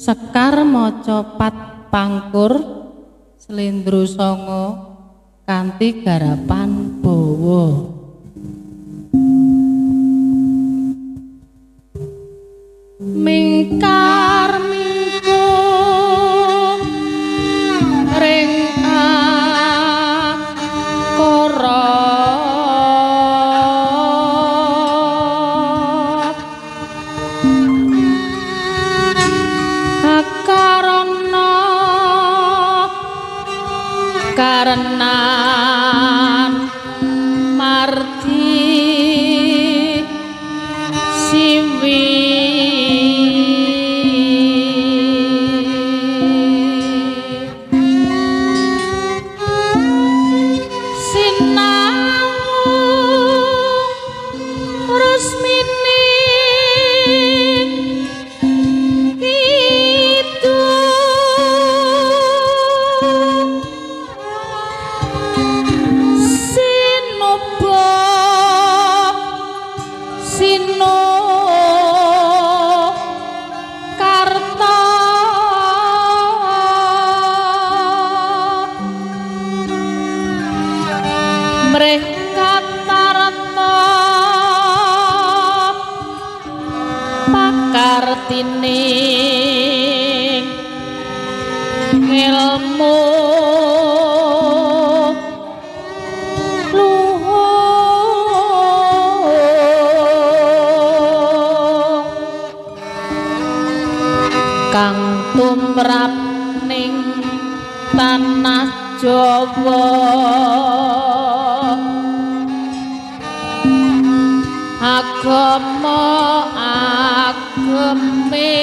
Sekar maca pat pangkur slendro sanga kanthi garapan bawa. Mingkar mingkung ring akara akarana karenan mardi siwi sinau resmini itu sinuba sino karta mreh katarta pakartining ngelmu luhung kang tumrap ning tanah Jawa agama ageme